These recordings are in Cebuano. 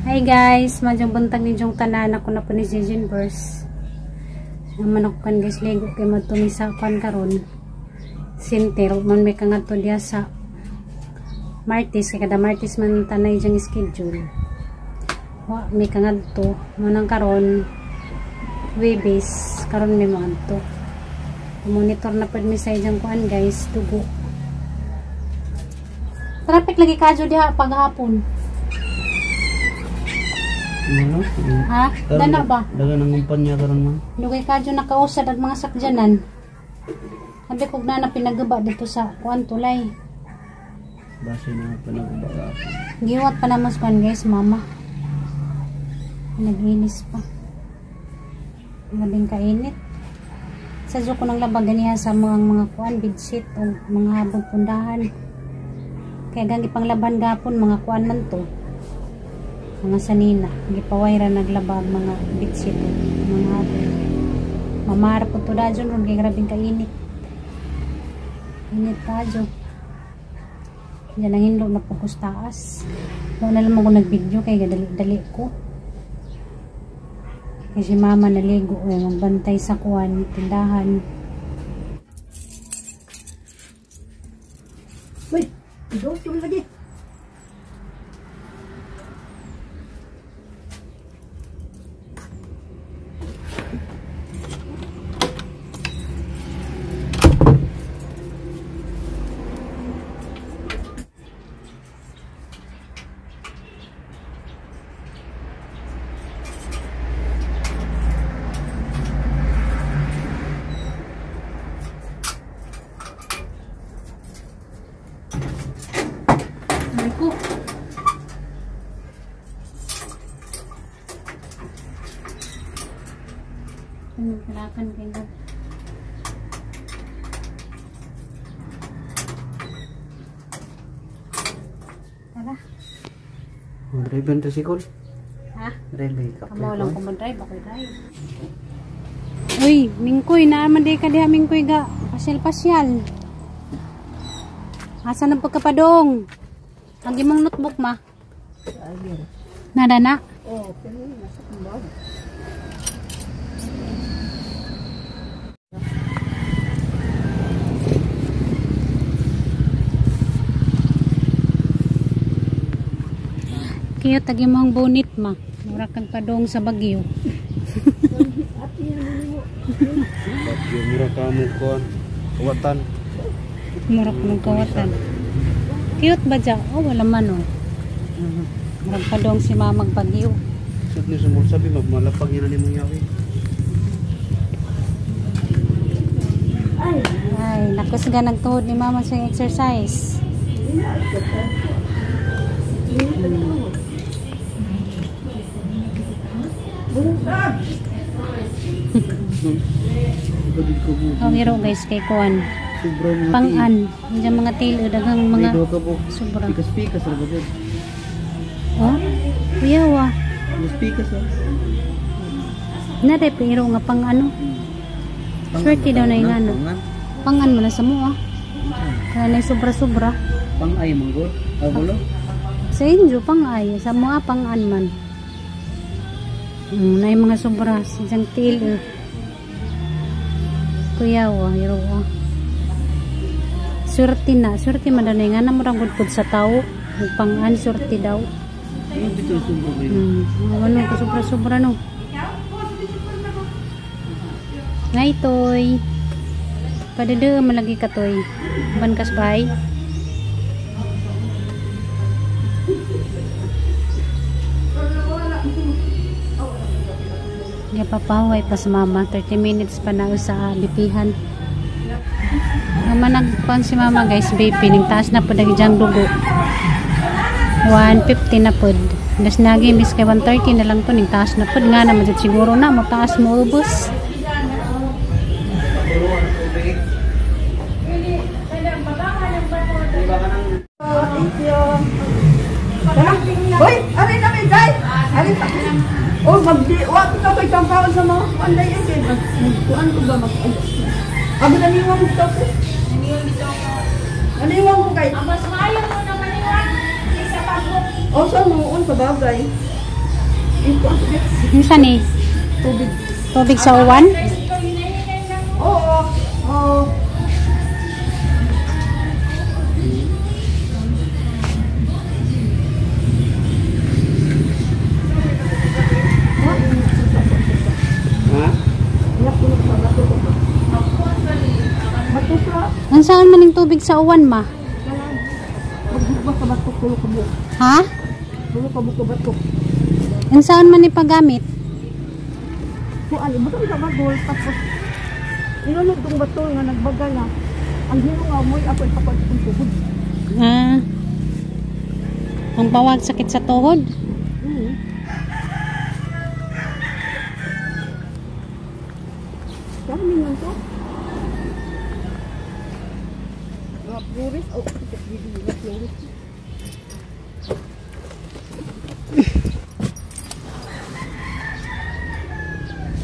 Hi guys, madyong buntag ninyong tanan. Ako na po ni Jejin Verse. Naman ako kan guys, ligo kay matumi sa kwan karon. Center, man may kangadto diya sa Martes, kay kada Martes man tanay diyang schedule. Wa may kangadto, manang karon Webes, karon may moadto. Monitor na pud mi sa iyang kuan guys, dugo. Traffic lagi kadyo diha paghapon. Ano? Ha? Dana ba? Daga ng kumpanya karon man. Dugay kadyo nakausad at mga sakyanan. Sabi ko na pinagaba dito sa kuan tulay. Base na pinagaba ka. Giwat pa naman sa kuan guys, mama. Naginis pa. Labing kainit. Sa ko ng labag ganiha sa mga kuan bedsheet o mga habog pundahan. Kaya gangi panglaban gapon mga kuan man to. Mga sanina, gipaway ra naglaba ang mga bedsheet o mga habog. Mamara po to dadyon ron kay grabing kainit. Init kadyo. Diyan ang hinlo na po ko sa taas. Wala na lang ako nag-video kay dali-dali ko. Kasi mama naligo eh, magbantay sa kuwan, tindahan. Uy, dos yung lagi. Ko. Ano kalakan kayo? Tara. Oh, drive ang tricycle. Ha? Drive ka. Kamo lang ko mag-drive, ako drive. Uy, mingkoy na man di ka diha mingkoy ga. Pasyal-pasyal. Asa na pagkapadong? Ang imong notebook ma? Nada na? Oh, pero nasa kumbag. Kaya tagi mo ang bonit ma. Mura kang padong sa Bagyo. Bagyo mura ka mo kuan. Kawatan. Mura kang kawatan. Cute ba dyan? Oh, wala man oh. Murag padong si mamag Bagyo. Sud ni sumul sabi magmalapag yun ni mong yawi. Ay, nakusga nagtuhod ni mama sa exercise. Oh, hero guys kay kuan. Sobra mga Pangan. Diyan mga tilo daghang mga sobra. Pikas-pikas ra ba gud? Oh. Kuya wa. Pikas-pikas ra. Na day pero nga pang ano. Swerte daw na yung ano. Pangan mo na sa mo ah. Kaya na sobra-sobra. Pang-ay manggod. Abulo. Sa inyo pang-ay, sa mga pang-an man. Na yung mga sobra sa diyang til eh. Kuya wa, hero wa. Swerte na, swerte man daw na yung ano, murang gudgud sa tao. Pang-an, swerte daw. Ano ko sobra-sobra no. Ngay toy. Padede malagi ka toy. Bankas bay. Ya papahuay pa sa mama. 30 minutes pa na sa lipihan. Mama nagkuhan si mama guys, BP. Ning taas na po diyang dugo. 150 na po. Das nagi miss kay 130 na lang to. Ning taas na po. Nga naman dyan siguro na. Mataas mo ubos. Thank you. Hoy, aray na may day. Aray sa. Oh, magdi wa ko kay tangkaon sa mga kuan day eh. Kuan ko ba mag. Abo naniwang ko. Naniwang ko kay. Mas maayo mo na maniwang kaysa pagod. O sa noon sa bagay. Unsa ni? Tubig. Tubig sa uwan? Oo. Oo. Ha? Unsaon man ning tubig sa uwan, ma? Maghugba ka batok, tulo ka buok. Ha? Tulo ka buok ka batok. Unsaon man ni paggamit? Kuan, ibutang sa bagol tapos inulog tong batol nga nagbaga na. Ang hino nga moy ako ipakuan sa tubod. Ah. Ang bawag sakit sa tuhod. Dami man to. Mga flores, oh, mga flores.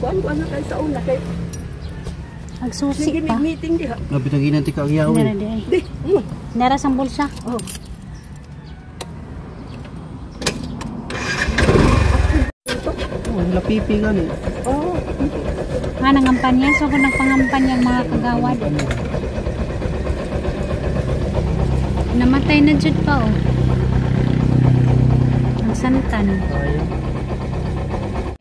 Kuan na kay sa una kay Agsusi sige pa. meeting diha. Lapit ang ginanti ka ang yaw Nara eh. di ay. Di. Nara sang bulsa. Oh. Oh, lapipi gani. Oh. Nga nangampanya. So kung nagpangampanya ang mga kagawad. Namatay na jud pa oh. Ang santan.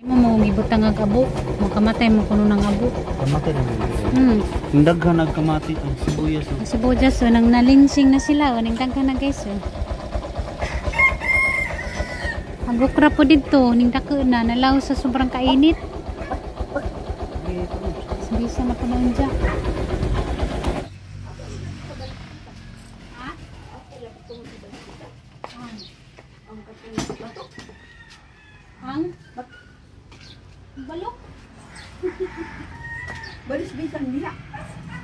Mo mo gibutang ang abo. Makamatay mo kuno ng abo. Kamatay na mo. Hmm. Ang daghan nagkamati ang sibuyas. Oh. Ang sibuyas oh, nang nalinsing na sila oh, ning daghan na guys oh. Ang okra po dito, ning dako na nalaw sa sobrang kainit. Bisa na po noon dyan. Ang balok. Balis bisan diha.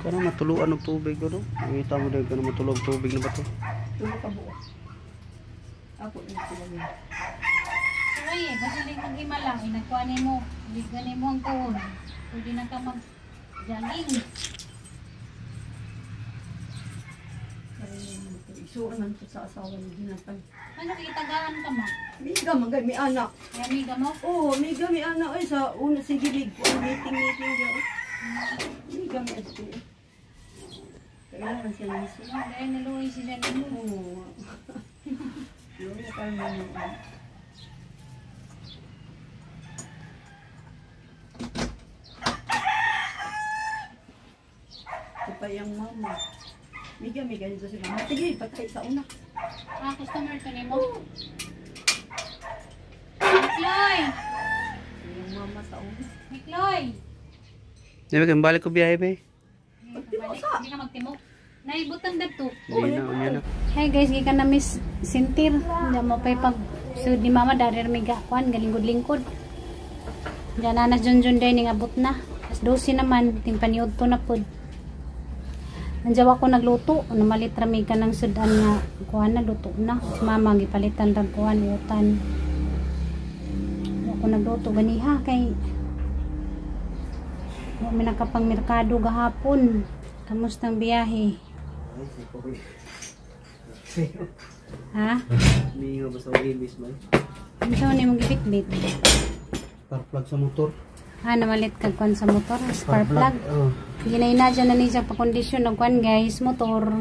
Kana matuluan og tubig ano? Nakita mo din kana matulog tubig na ba to? Tulo ka buok. Ako ni sila niya. Uy, basta din kang himala, inagkuha mo, ligan mo ang tuhod. Pwede na ka mag-jogging. Isuan man sa asawa ni ginatay. Ano kitagaan ka ma? Miga man gay mi anak. Kaya amiga mo? Oo, miga mi anak ay sa una sige big meeting meeting diya. Miga mi ato. Kailangan siya ni siya. Dahil naluoy si Janine mo. Oo. Luoy ka mo. Ito pa yung mama. Miga miga dito si mama. Sige, patay sa una. Ah, customer to ni mo? Mikloy! Yung mama sa una. Mikloy! Di ba kang balik ko biyahe be? Hindi ka magtimo. Naibutang dato. Hindi na unya na. Hey guys, gikan na miss Sintir. Hindi mo pa pag sud ni mama dari miga kuan galingkod-lingkod. Diyan na na Junjun day ning abot na. As 12 naman ting paniud to na pod. Nandiyaw ako nagluto, namalit ra mi ka ng sudan nga kuan na luto na. Si mama gipalitan rag kuan utan. Ako nagluto ganiha kay wa mi nakapangmerkado gahapon. Kamusta ang biyahe? Ha? May nga basta ibis man. Ano sa ni mong gibitbit? Spark plug sa motor. Ah, namalit kag kuan sa motor, spark plug. Oh. Ginay na dyan na niya pa kondisyon ng kuan guys, motor.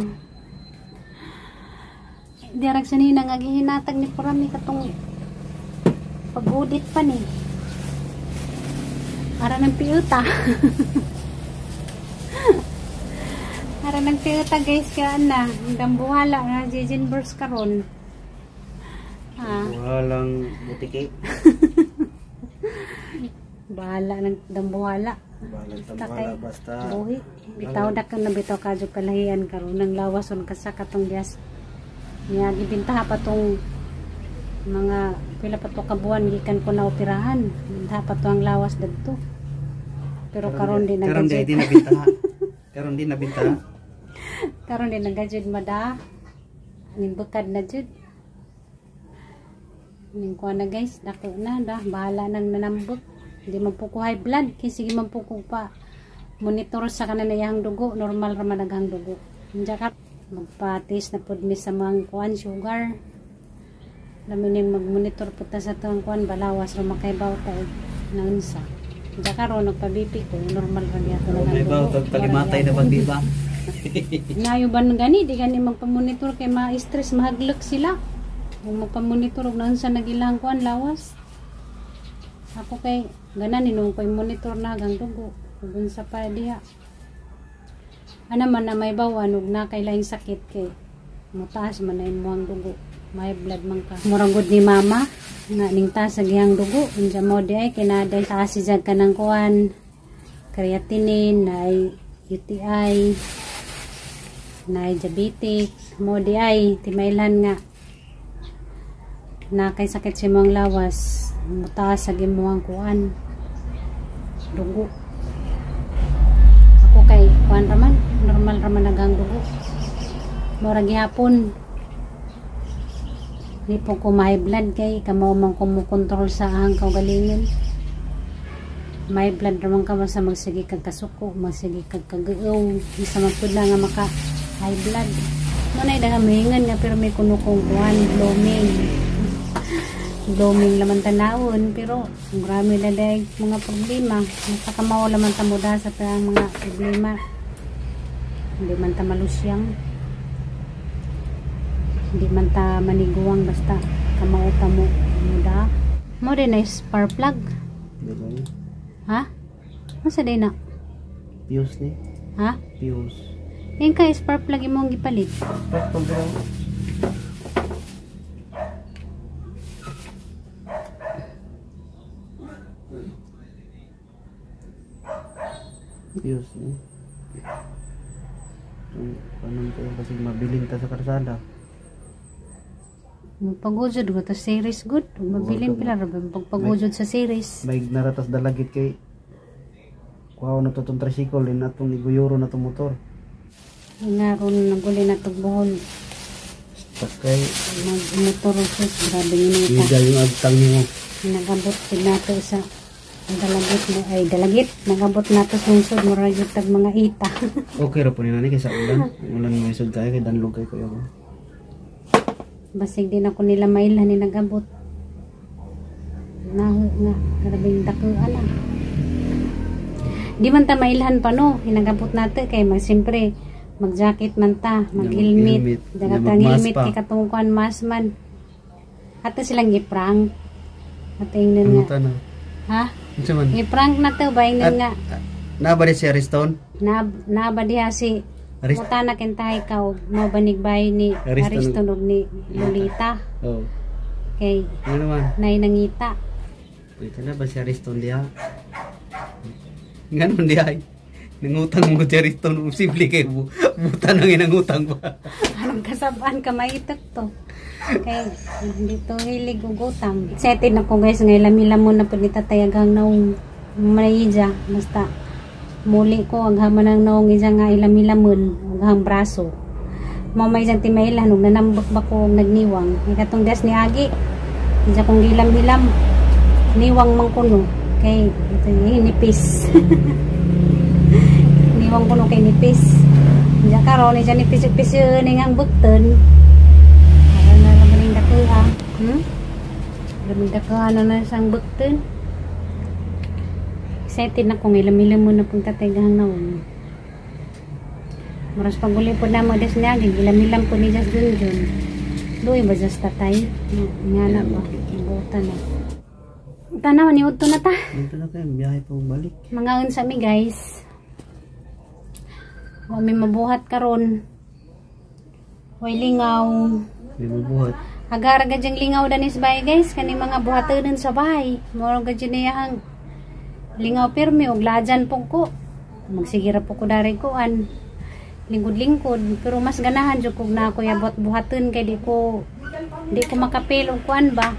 Dirag sa nina nga gihinatag ni Purami katong pag-udit pa ni. Ara ng piuta. Ara ng piuta guys kaya na, ang dambuhala na jijin burst karon. Ah. Walang butiki. Bahala ng dambuhala. Balang Takay. tambuhala basta. Buhi. Bitaw na ka na bitaw kadyo kalahian karon nang lawason ka sa katong dias. Niya gibintaha pa tong mga pila pa to ka buwan gikan ko na operahan. Bintaha pa to ang lawas dadto. Pero karon di na Karon di nabintaha. Karon di nabintaha. Karon di nagajud mada. Ning bukad na jud. Ning kuha na guys, dako na da, bahala nang nanambot. Di man po ko high blood, kay sige man po ko pa monitor sa kanan iyang dugo, normal ra man ang dugo. Diya ka magpa-test na pud mi sa mga kuan sugar. Lami ning magmonitor po ta sa tuang kuan balawas ra makaibaw ta og naunsa. Diya karon nagpa-BP ko, normal ra gyapon Oh, may ba pagpalimatay na pag di ba? Nayo ba gani di gani magpa-monitor kay ma-stress, mahaglok sila. Kung magpa-monitor og naunsa nagilang kuan lawas. Ako kay ganan ni ko monitor na hanggang dugo. Ug unsa pa diha. Ana man na may bawan og na kay laing sakit kay mutaas man na imong dugo. May blood man ka. Murang gud ni mama nga ning taas sa gihang dugo. Unsa mo di ay kinaday taas si jag kanang kuan creatinine, na UTI, na diabetic, mo di ay timailan nga na kay sakit sa imong lawas, mutaas sa imong kuan dugo. Ako kay kuan raman, normal raman nagang dugo. Mura gihapon di po ko may blood kay kamo man kumukontrol sa ahang kaugalingon. May blood raman ka basta magsige kag kasuko, magsige kag kagaw, isa man pud na nga maka high blood. Mo nay daghan nga pero may kuno kong kuan blooming. Blooming laman tanawon pero grabe na day mga problema. Nakakamaw laman ta mo da sa ang mga problema. Hindi man ta malusyang. Hindi man ta maniguang basta kamao ta mo muda. Mo din na spark plug. Ha? Masa din na? Fuse ni. Ha? Fuse. Yung ka spark plug imong gipalit. Spark plug daw. Fuse ni. Paano tayo kasi mabilin ta sa karsada. Magpagujod ko ta series good. Mabilin pila ra ba pagpagujod sa series. May naratas dalagit kay kuha na to tong tricycle din atong iguyuro na tong motor. Nga ron naguli na tong buhol. Takay magmotor sus grabe ni ita. Yung agtang nimo. Nagabot pud nato sa dalagit mo ay dalagit nagabot nato sa lungsod mura jud tag mga ita. Okay ra po ni nani kay sa ulan. Ulan mo isod kayo kay danlog kay kuya ko. Basig din ako nila mailhan ni nagabot. Na nga grabeng dakuan na. Di man ta mailhan pa no, hinagabot nato kay mag siyempre mag-jacket man ta, mag-helmet, dagat ang helmet kay katungkuan mas man. Ato silang gi-prank. Ato ingnon nga. Ha? Unsa man? I-prank na to ba ingnon nga. Na ba si Ariston? Na ba diha si Muta na kentahay ka og mo banigbay ni Ariston og ni Lolita. Oh. Kay ano man? Nay nangita. Pwede na ba si Ariston diha? Nganon diha ay. Nangutang mo si Ariston, posible kay buta nang inangutang ba. Anong kasabaan ka maitok to? Kay dito hilig og utang. Excited na ko guys ngay lami-lamon na pud ni tatay aghang naong maija basta muli ko aghaman ang naong isa nga ilamilamon aghang braso. Mamay isang timailan ug nanambok ba ko nagniwang. Ikatong das ni Agi. Isa kong gilam-hilam niwang man kuno kay ito nipis. Niwang kuno kay nipis. Diya karon isa nipis-pis ning ang bukton. Aron na naman ning dakuha. Laming dakuha na na sang bukton. Excited na kong ilam-ilam mo na pong tatay gahang naon. Maras paguli po na mo des niya, ilam-ilam po ni Jas Junjun. Luwi ba Jas tatay? Nga na ba? Buta na. Tanaw, niudto na ta. Dito na kayo, biyahe po balik. Mga unsa mi guys. Wa mi mabuhat karon. Way lingaw. May mabuhat. Agar gadyang lingaw danis bay guys, kani mga buhatonon sa bahay. Moro gadyan niyahang lingaw pirmi og lajan po ko. Magsigira po ko dari kuan. Lingkod-lingkod pero mas ganahan jud kog na ako yabot buhaton kay di ko makapil og kuan ba.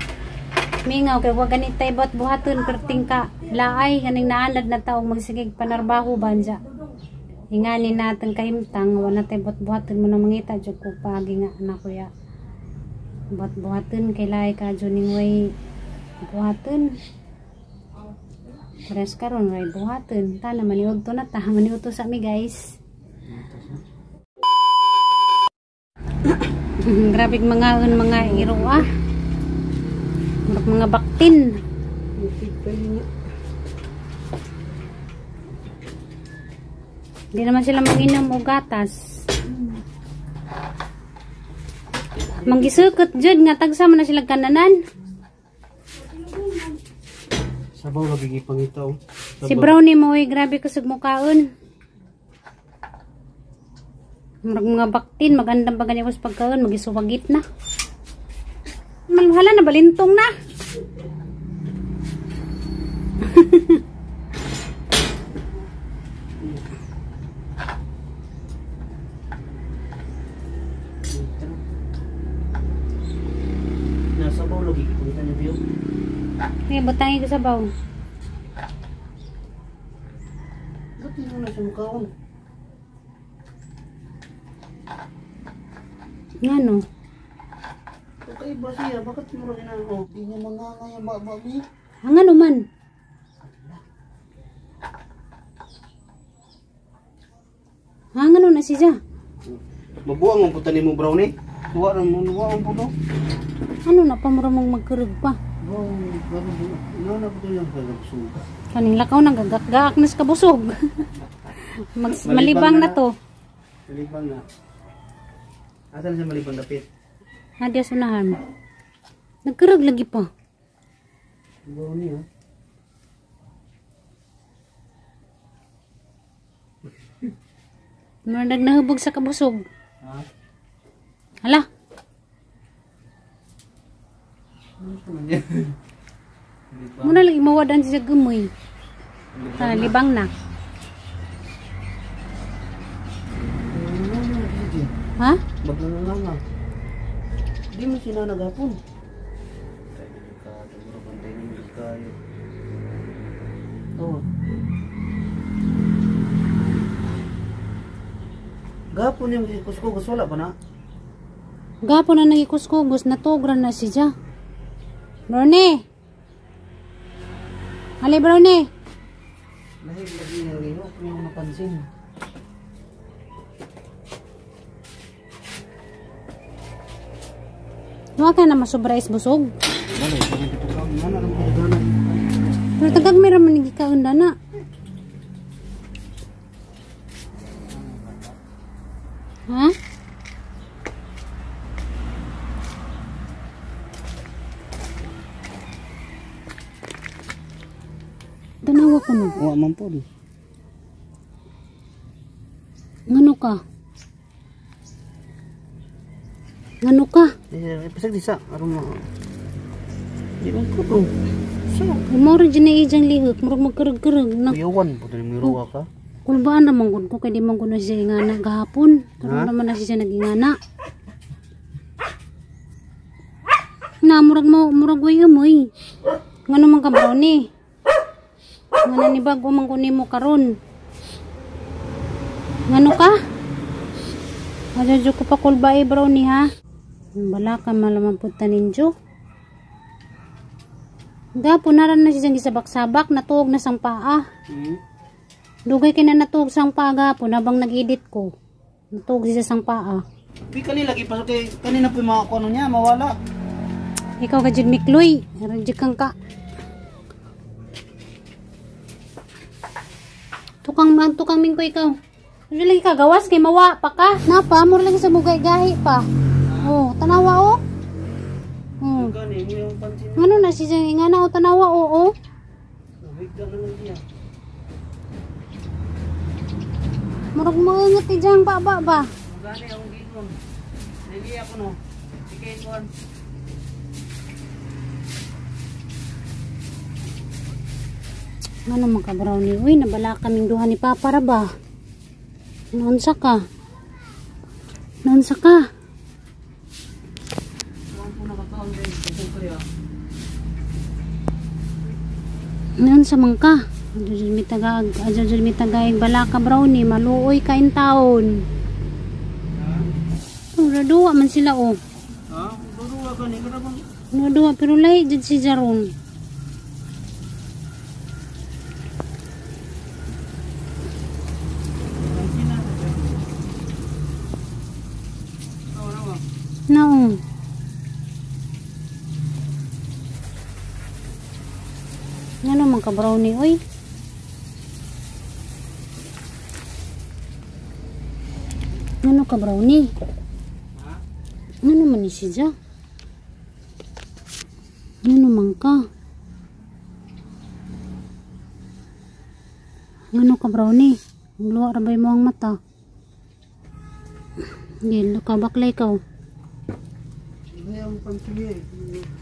Mingaw kay wa ganit tay bot buhaton perting ka laay kaning naanad na taong magsigig panarbaho banja. Ingani natang kahimtang wa na tay bot buhaton mo na mangita jud ko paagi nga na kuya. Bot buhaton kay laay ka jud ning way buhaton. Pares karon way buhaton. Ta na maniudto na ta, maniudto sa mi guys. Grabe mga iro ah. Mga baktin. Hindi naman sila mag-inom og gatas. Manggisukot jud nga tagsa man na sila kananan. Sabaw lagi gipangita oh. Si Brownie mo oy, grabe kusog mukaon. Murag mga baktin, magandang pa gani sa pagkaon, magisuwagit na. Malhala na balintong na. Nasabaw lagi gipangita niya biyo. Ay, butangin ko sabaw. Ba't hindi mo na siya mukaon? Ngano? Kakaiba siya, bakit mo rin na? Oh, di niya mangangay ang bababi. Ang ano man? Ang ano na siya? Mabuang ang puta ni mo, Brownie. Tuwa na mo, nuwa ang puto. Ano na pa mura mong magkurog pa? Wow, ano na po yung kagabsog? Kaning lakaw nang gagak-gak na sa kabusog. Malibang na to. Malibang na. Asan siya malibang dapit? Nadia sunahan. Nagkurog lagi pa. Brownie ha. Mura nagnahubog sa kabusog. Ha? Hala. Ano siya man yan? Muna lang imawadan siya gumoy. Ah, libang na. Ha? Magnananganga. Di mo sinanagapon. Oh. Gapon yung kuskugos, wala ba na? Gapon na nagikuskugos, natugran na siya. Brownie! Ali, Brownie! Lahig lagi niya rin, huwag mo napansin. Huwag ka na masubra is busog. Wala, wala, wala. Pero tagag meron man nagikaunda na. Ha? Tanawa ko no. Wa man po. Ngano ka? Ngano ka? Eh, pasag di sa aron mo. Di man ko to. So, Moro dyan na ijang lihok, murag magkarag-karag na. kuyawan po ni miruwa ka. Kulbaan naman gud ko kay di man gud na siya ingana gahapon. Karon naman na siya nagingana. Na murag mo murag way amoy. Ngano man ka Brownie? Ngano ni bago man ko nimo karon? Ngano ka? Adyo ko pa kulba eh, Brownie ha. Bala ka malaman pud ta ninyo. Gapon naran na siya gisabak-sabak, natuog na sang paa. Dugay kay na natuog sang paa gapon habang nag-edit ko. Natuog siya sang paa. Pi kani lagi pasok kay kanina po yung mga kuno niya mawala. Ikaw ka jud Mikloy, aron jud kang ka. Tukang man tukang mingko ikaw. Ano lagi ka gawas kay mawa pa ka. Napa amor lagi sa bugay gahi pa. Oh, tanawa oh. Oh. Gani mo yung pansin. Ngano na siya ingana oh tanawa oh oh. Bigla naman siya. Murag maangat ijang baba ba. Gani ang gingon. Dili ako no. Sige kon. Ngano man ka Brownie? Uy, nabala kaming duha ni Papa ra ba? Naunsa ka? Naunsa ka? Naunsa man ka? Adyo mi tagaag, adyo mi tagaig bala ka Brownie, maluoy ka in taon. Pero duwa man sila oh. Ha? Duwa ka ni kada bang Duwa pero lahi jud si Jaron. No. Ngano man ka brownie oy? Ngano ka brownie? Ngano man ni siya? Ngano man ka? Ngano ka brownie? Luwa ra ba mo ang mata? Gil, kabaklay ka.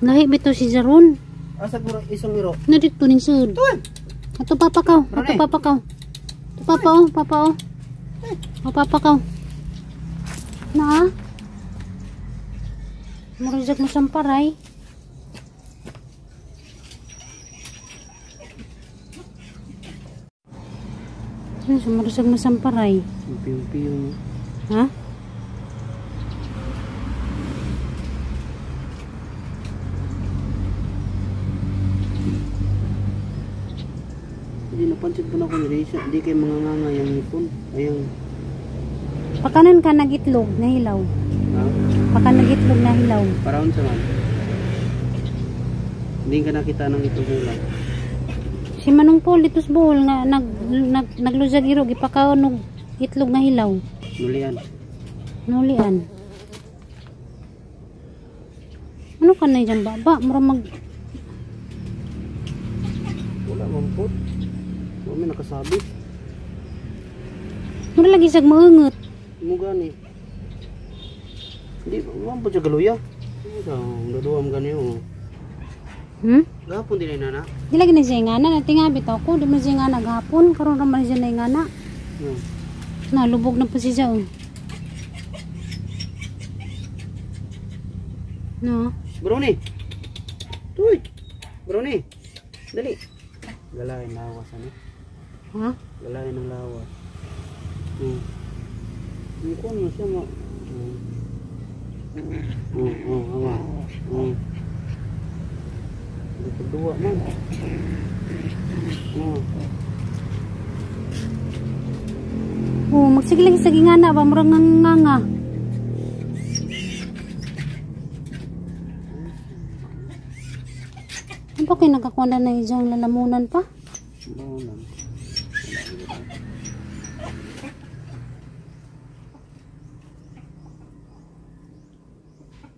Lahi bito si Jaron. Asa ko isang iro? Na dito ning sud. Ato papa kaw, ato papa kaw. Ato papa oh, papa oh. O papa kaw. Na. Murag mo samparay. Ano murag mo samparay? Piyo-piyo. Ha? Hindi napansin po na ako ni Risa. Hindi kayo mga nganga yung ipon. Ayang. Pakanan ka nagitlog na hilaw. Ha? Paka nagitlog na hilaw. Paraon sa man. Hindi ka nakita ng itlog na hilaw. Si Manong Paul litos buhol nga nagluzag iro gipakaon og itlog nga hilaw. Nulian. Nulian. Ano ka na dyan baba? Mura mag wala man po. Wala may nakasabi. Mura lagi sag maungot. Mo gani. Hindi man po siya galuya. Ikaw, daduam gani oh. Gahapon din ay nana. Di lagi na siya ngana, natinga bitaw ko, di man siya ngana gahapon, karon ra man siya na ngana. Na lubog na po siya oh. No. Brownie. Tuy. Brownie. Dali. Galain lawas ano? Ha? Galain ng lawas. Ang kuno mo siya mo. Awa. Dua man. Oh, magsige lagi sa gingana ba murag nganga. Ano pa kayo nakakuha na ijang lalamunan pa? Lalamunan.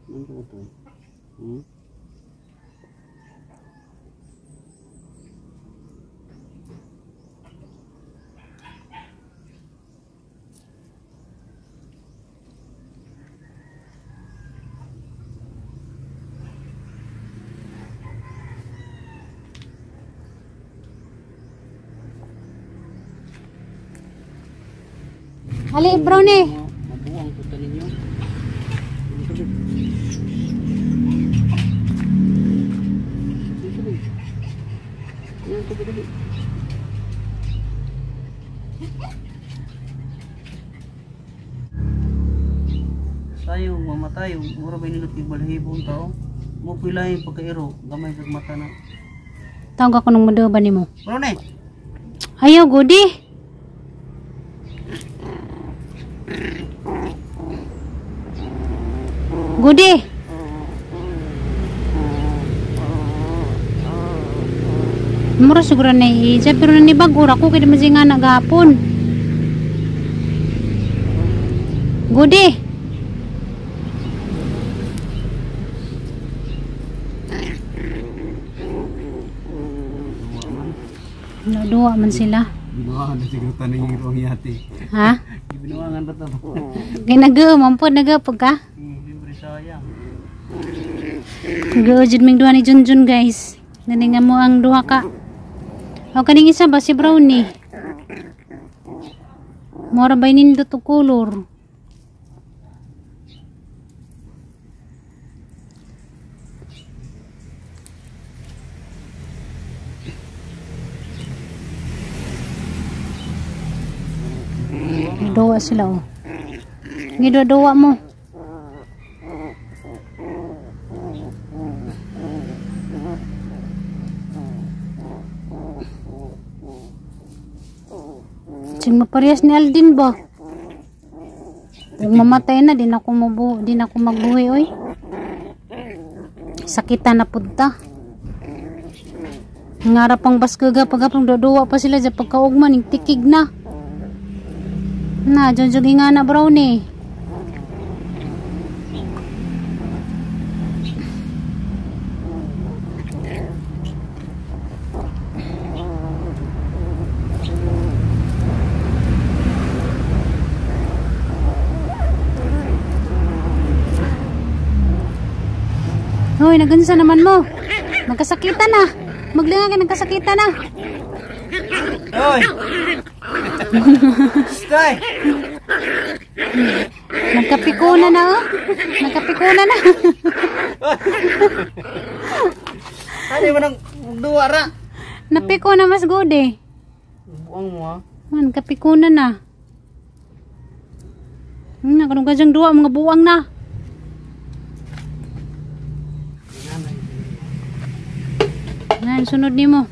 Ano ba ito? Ali, brownie. Mabuang po ninyo. Tayo, mamatay. Mura ba nilot kay balhibong tao? Mo pilahin pagkairo, gamay kag mata na. Tawag ako nung mudoba nimo. Brownie. Ayaw, gudi. Gudi. Mura siguro na ija pero nanibag ura ko kay di man siya nga nagahapon. Gudi. Duwa man sila. Binuangan na siguro taning irong yati. Ha? Binuangan ba ito? Kay mampod nag-pag ka? Libre sayang. Nag-jud ming duha ni Junjun guys. Gani nga mo ang duha ka. O kaning isa ba si Brownie? Mora ba nindot og color? Duwa sila oh. Giduwa mo. Sing maparehas ni Aldin ba? Kung mamatay na, di na ako magbuhi oy. Sakitan na punta. Ngara pang baskaga pagapang duwa pa sila dyan pagkaugman ning tikig na. Na, dyan dyan nga na brownie. Hoy, nagunsa naman mo. Magkasakitan na. Maglinga ka, nagkasakitan na. Oy! Stay! Nagkapikuna na, oh. Nagkapikuna na. Ano man ang duwa ra? Napiko na mas good eh. Buang mo ha. Man, kapikuna na. Nakanong ka dyang duwa, mga buwang na. Yan, sunod ni mo.